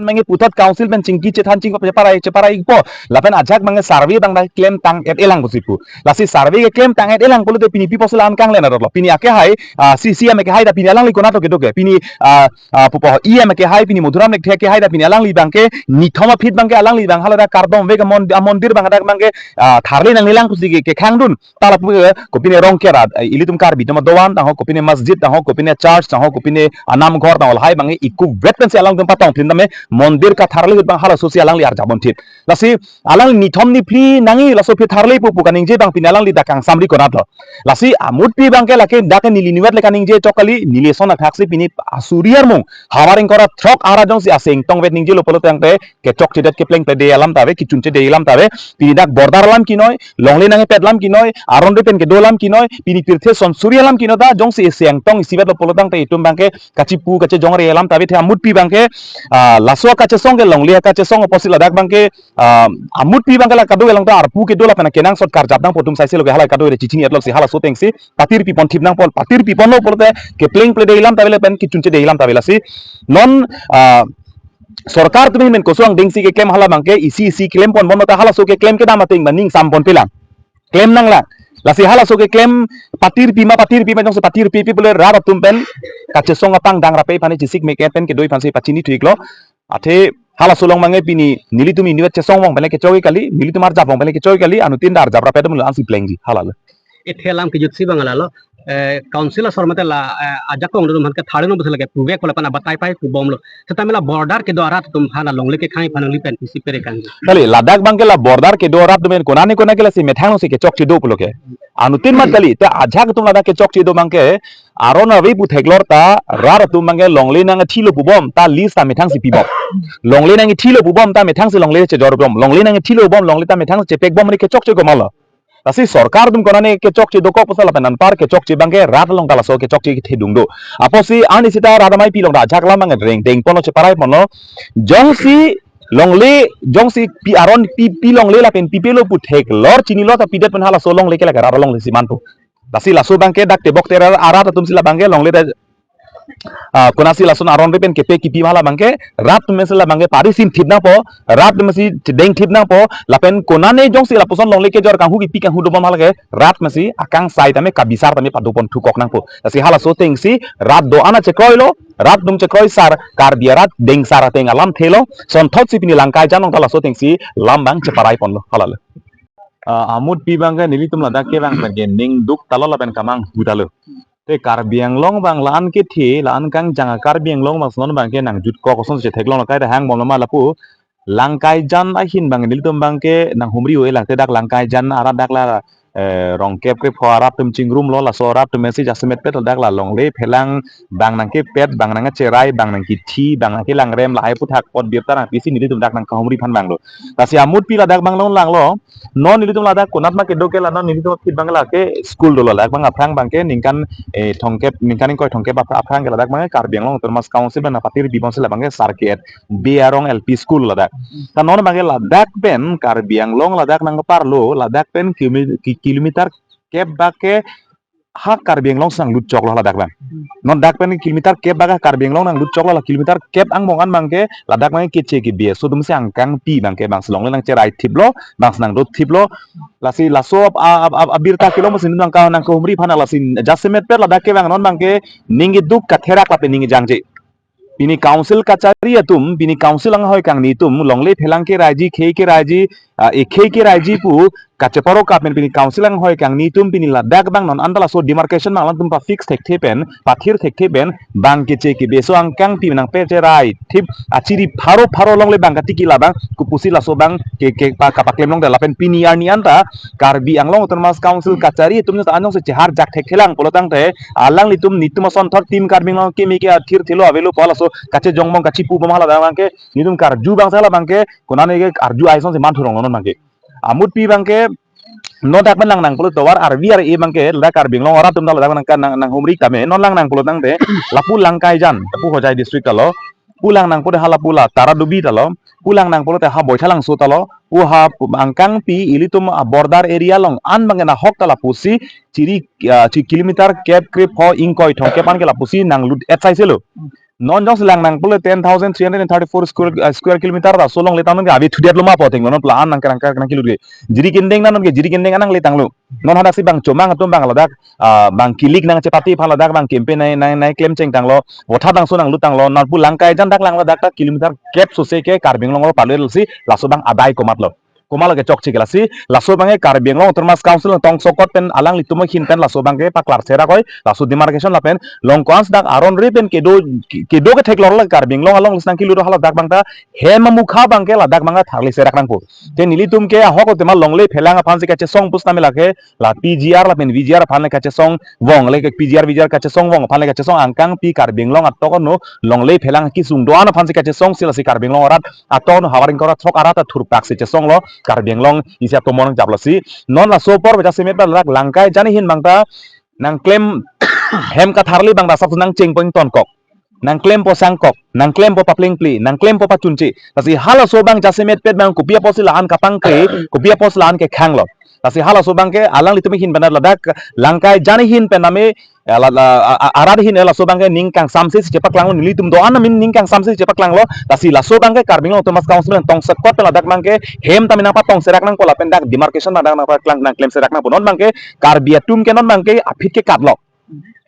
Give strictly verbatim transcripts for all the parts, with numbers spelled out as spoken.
Mangke puthot council pen chingki chethan chingki cheparai cheparai po. Lapen ajak mangke survey abang ta klem tang-et-elang pusi pu. Lasi survey keklem tang-et-elang pulote pini pi pusi la-an kanglen arotlo. Pini akehai, ah, C C M akehai ta pini alangli konat kedo ke. Pini, ah, ah, pupo E M akehai, pini Madhuram Lekthe akehai ta pini alangli abangke nithom aphi abangke alangli abang hala ta kardom vek amon-, amondir abang dak abangke, ah, tharle nangnelang pusi ke, kekhangdun. Ta lapu ke, kopine Rongker arat, eh, ilitum Karbi atum adovan, tangho kopine masjid, tangho kopine church, tangho kopine anam ghor, tangho lahai abangke iku vet pensi alangtum patong phim tame, mondir katharle ahut abang halaso si alangli arjap ponthip. Lasi, alang nithom niphli nangji laso aphi tharle pu pu kaningje abang pini alangli dak kangsamri konatlo. Lasi, amutpi abangke lake dak neli niwet le kaningje chok kali, neli ason athaksi pini asuri armung. Havar ingkoi ra throk arat jongsi aseng tongvet ningjelo pulo tangte, kechokchedet keplengpledet alam ta ave, kechunchedet alam ta ave, pini dak border alam kinoi, longle nangkepet alam kinoi, aron ri pen kedo alam kinoi, pini pirthe son suri alam kinoi ta, jongsi isi angtong isivet lo pulo tangte itum abangke kachipu kachejongre alam ta ave, the amutpi abangke, ah, laso kachesong ke longle kachesong apotsi ladak abangke, ah, amutpi abangke la kado along ta arpu kedo lapen kenangsot karjap nangpo atum saise lo ke hala kado re chichini atlok si halaso atengsi patirpi ponthip nangpo, patirpi ponlo pulote keplengpledet alam ta ave lapen kechunchedet alam ta ave lasi. Non, ah, sorkar atum ahin pen koso angdengsi keklem hala abangke isi isi klem ponbom ta halaso keklem kedam ateng abang ning sam ponpelang. Klem nanglang. Lasi halaso keklem patirpi ma patirpi ma jongsi patirpipi pule rat atum pen kachesong apangdang rape aphan chesik meke pen kedo aphansi pachini thu-iklo. Athe halaso along abangke pini nelitum iniwet chesong abang pen le kechok kali, nelitum arjap abang pen le kechok kali, anuttin ta arjap rape atum lo ansi plengji halalo. Ethe alam kejutsi abang lalo, eh, council asor mate la, eh, ajakong atum aphan ke tharle non pusi lake puvek ko lapen abatai pai pubomlo. Setame la border kedo arat atum aphan alongle kekhang aphan nangli pen pisi pere kangji. Kali, ladak abangke la border kedo arat atum pen konane konane lasi methang si kechokche do pulo ke. Anuttin mat kali, ta ajak atum ladak kechokche do abangke, aron ave pu theklor ta, rat atum abangke longle nangthilo pubom, ta list ta methangsi pibom. Longle nangthilo pubom, ta methangsi longle chejor bom. Longle nangthilo bom, longle ta methangsi chepek bom, ne kechokche komalo. Lasi sorkar atum konane kechokche dokok pusi lapen anpar kechokche abangke rat along ta laso kechokche kethedung do. Apotsi arni sita rat ameipi along ta ajak alam abang reng deng ponlo cheparai ponlo. Jongsi longle, jongsi pi aron pi, pi longle lapen pipelo pu theklor chinilo ta pidet pen halaso longle ke lake rat alongle si manpo. Lasi laso abangke dak tebok terar arat atum si la abangke longle ta, ah, konatsi lason aron ri pen kepe kipi ma hala abangke rat atum si la abangke parisim thip nangpo, rat atum si chedeng thip nangpo, lapen konane jongsi lapuson longle kejor kanghu kipi kanghu dobom hala ke rat atum si akangsai tame kabisar tame pado ponthukok nangpo. Lasi halaso atengsi rat do-an ta chekroilo, rat atum chekroi sar, Karbi arat dengsar ateng alamthe lo, sonthotsi pini Langkaijan along ta laso atengsi alam abang cheparai ponlo halalo. Ah, amutpi abangke nelitum ladak ke abang pen ke ning duk talo lapen kamanghu talo. Te Karbi Anglong abang la-an kethe, la-an kangjang a Karbi Anglong abang si non abangke nangjutkok ason si theklong lakai ta hang bomlo ma lapu. Langkaijan ahin abang nelitum abangke nanghumri-o-e lang te dak Langkaijan arat dak la, eh, Rongkep krepho arat atum chingrumlo, laso arat atum si jasemet pet dak la longle phelang abang nangkepet, abang nangcherai, abang nangkethi, abang nangkelangrem lahai aphuthak apot birta nangpisi nelitum dak nangkahumri aphan abang lo. Lasi amutpi ladak abang longlanglo. Non nelitum ladak konat ma kedo ke la non nelitum aphi abang lake school dolo, ladak abang aphrang abangke ningkan, eh, thomkep, ningkan ingkoi thomkep aph-, aphrang ke ladak abang Karbi Anglong Autonomous Council abang patirpi bom si la abangke Circuit Bey Arong L P School ladak. Ta non abangke ladak pen Karbi Anglong ladak nangparlo, ladak pen kilomi-, ki-, kilometer kep bak ke ha Karbi Anglong si nanglut choklo ladak abang. Non dak pen kilometer kep bak ha Karbi Anglong nanglut choklo, la kilometer kep angbong an abangke ladak abang keche kebe aso atum si angkangpi abangke bangsi longle nangcherai thiplo, bangsi nangdo thiplo. Lasi laso ab-, ab-, ab-, abirta kelong si nangka nangkahumri aphan lasi jasemet pet ladak ke abang non abangke ning keduk katherak lapen ning kejangje. Pini council kachari atum, pini council anghoi kangni atum, longle phelang keraiji, khei keraiji, ah, ekhei keraiji pu kacheparo kapen pini council anghoi kangni atum pini ladak abang non anta laso demarcation abang alangtum pa fix thekthe pen, pathir thekthe pen, abang keche kebe aso angkangpi nangpecherai thip achiri pharo pharo longle abang katiki la abang, kopusi laso abang ke, ke pa, kapaklem longdet lapen pini arni anta Karbi Anglong Autonomous Council kachari atum ta anong si cheharjak thekthelang pulo tangte, alanglitum netum asonthot Team Karbi Anglong keme ke athirthelo avelo pu laso kachejong bom kachipu bom hala abangke netum karju abang si hala abangke konane ke arju aison si manthurong non abangke. Amutpi abangke non dak pen langnang pulo tovar R V R A abangke ladak Karbi Anglong arat atum ta ladak nang, nang, nanghumri tame non langnang pulo tangte lapu Langkaijan, lapu Hojai district talo, pu langnang pulote ha lapu la Taradubi talo, pu langnang pulote ha Boithalangso talo, pu ha angkangpi ilitum a border area along an abangke nahok ta lapusi chiri, ah, chi kilometer kep krepho ingkoi thomkep an ke lapusi nanglut-et saiselo. Non jongsi lang nang pule ten thousand three hundred and thirty-four square, uh, square kilometer ta so longle tangnon ke ave thudet lo ma pu ateng lo, non pula an nang kerang kerang kilu ke. Jiri kendeng nang non ke jiri kendeng an nangle tanglo. Non hadak si bang chomang atum bang ladak, ah, bang kilik nangchepate aphan ladak bang campaign nai nai nai klem cheng tanglo. Votha tangso nanglut tanglo. Nangpu lang kaijan dak lang ladak ta kilometer kep sose ke Karbi Anglong lo palu si laso bang adai komatlo. Komatlo ke chokche ke lasi laso bang ke Karbi Anglong Autonomous Council tong sokot pen alanglitum ahin pen laso bang ke paklar serak oi, laso demarcation lapen long ko-an si dak aron re pen kedo kedo ketheklor la Karbi Anglong along lasi nangkilu do hala dak bang ta hem amukha bang ke ladak bang ta tharli serak nangpo. Te nelitum ke ahok tema longle phelang aphan si kachesong pusitame lake la P G R lapen V G R aphan le kachesong vong le P G R V G R kachesong vong aphan le kachesong angkang pi Karbi Anglong atok no longle phelang kisung do-an aphan si kachesong si lasi Karbi Anglong arat atok no havar ingkoi ra throk arat athurpak si chesong lo Karbi Anglong isi atomon japlo si non laso apor baca semet ba lak lang kaijan ahin bang ta nangklem hem katharli bang ta sap nangcheng pon tonkok. Nangklempo sangkok, nangklempo paplengple, nangklempo pachunche. Lasi halaso bang jasemet pet bang kopi apotsi la-an kapangkre, kopi apotsi la-an kekhanglo. Lasi halaso bang ke alanglitum ahin pen ladak lang kaijan ahin pen name, eh, la, la, a, a, arat ahin laso bang ke ning kangsamse si chepaklanglo, nelitum do-an amin ning kangsamse si chepaklanglo. Lasi laso bang ke Karbi Anglong Autonomous Council tong sokot pen ladak bang ke hem tame nangpatong serak nangpo lapen dak demarcation bang dak nangpaklang nangklem serak nangpo. Non bang ke Karbi atum ke non bang ke aphi ke katlo.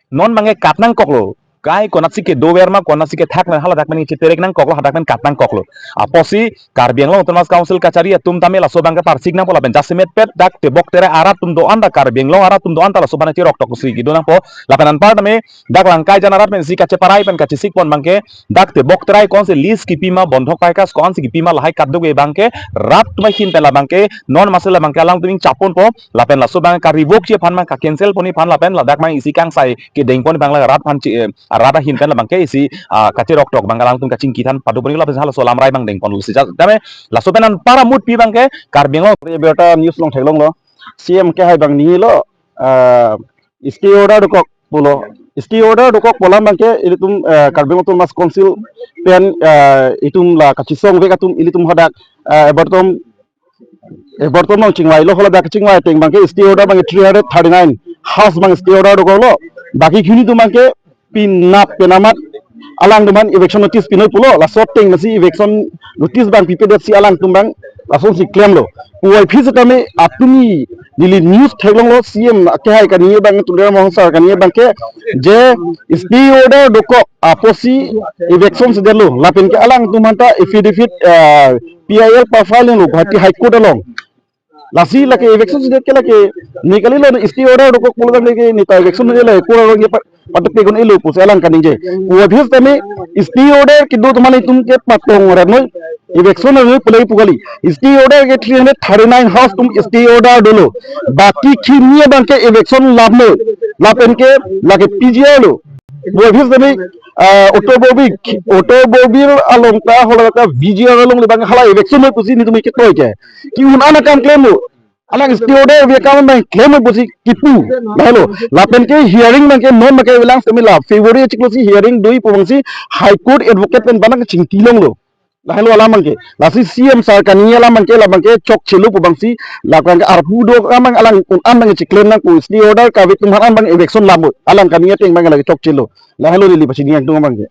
Non bang ke kat nangkoklo. Kai konatsi kedover ma, konatsi kethak ma, haladak pen cheterek nangkoklo, hadak pen kat nangkoklo. Apotsi Karbi Anglong Autonomous Council kachari atum tame laso bang ke parsik nangpo lapen jasemet pet dak tebok terai arat atum do-an ta Karbi Anglong arat atum do-an ta laso bang cherok tok si kedo nangpo. Lapen anpar tame dak lang kaijan arat pen si kacheparai pen kachesik pon bang ke dak tebok terai ko-an si lease kipi ma, bondhok paikas ko-an si kipi ma lahai katduk e bang ke rat atum ahin pen la bang ke non masi la bang ke alangtum ning chapon po lapen laso bang ke ka-revoke ji aphan bang ka-cancel pon aphan lapen ladak bang isi kangsai kedeng pon bang la rat aphan chi, eh, rat ahin pen la bang ke isi, ah, kacherok tok bang alangtum kachingki than padu pon lapen halaso lamrai bang deng ponlo si ja tame laso pen anpar amut pi bang ke Karbi Anglong Berta News along theklonglo. C M kehai bang nilo, ah, stay order dokok pulo. Stay order dokok pu alam bang ke ilitum, eh, Karbi Anglong Autonomous Council pen, eh, itum la kachesong vek atum ilitum hadak, eh, ebertom, ebertom nang chingvailo, haladak chingvai ateng bang ke stay order bang ke three hundred thirty-nine house bang stay order dokoklo. Baki khini atum bang ke penap penamat alangtum aphan eviction notice pinoi pulo, laso ateng masi eviction notice bang pipedet si alangtum bang lasonsi klemlo. Puvoiphit setame atum neli news theklonglo, C M kehai kaningje bang, Tuliram Ronghang sir kaningje bang ke je stay order dokok apotsi eviction sedetlo lapen ke alangtum aphanta affidavit, eh, P I L pa-file lo Guwahati High Court along. Lasi lake eviction sedet ke lake ne kalilo, stay order dokok pulo tangte ke ne ta eviction ne la court along ke pa-, patok pegon elo pusi alang kaningje. Puvoiphit setame stay order kedo atum ilitum ke patong rat noi, eviction noi pule pu kali. Stay order ke three hundred thirty-nine house atum stay order dolo. Baki khini bang ke eviction laplo. Lapen ke lake P G R lo. Puvoiphit setame, ah, automobile, automobile along ta hala ta V G R along le bang hala eviction noi pusi netum ketoi ke. Ke-un an akam klemlo. Alang stay order ave akam bang klem pusi kipu. Lahelo. Lapen ke hearing bang ke non bang ke avelang setame la February chiklo si hearing doi pu bang si High Court advocate pen bang chingki longlo. Lahelo alam bang ke. Lasi C M sir kaningje alam bang ke, la bang ke chokchelo pu bang si, la bang ke arpu do akam bang alang un an bang chiklem nangpo, stay order kave atum aphan an bang eviction lappo. Alang kaningje ateng bang la chokchelo. Lahelo neli pachini nangtung bang ke.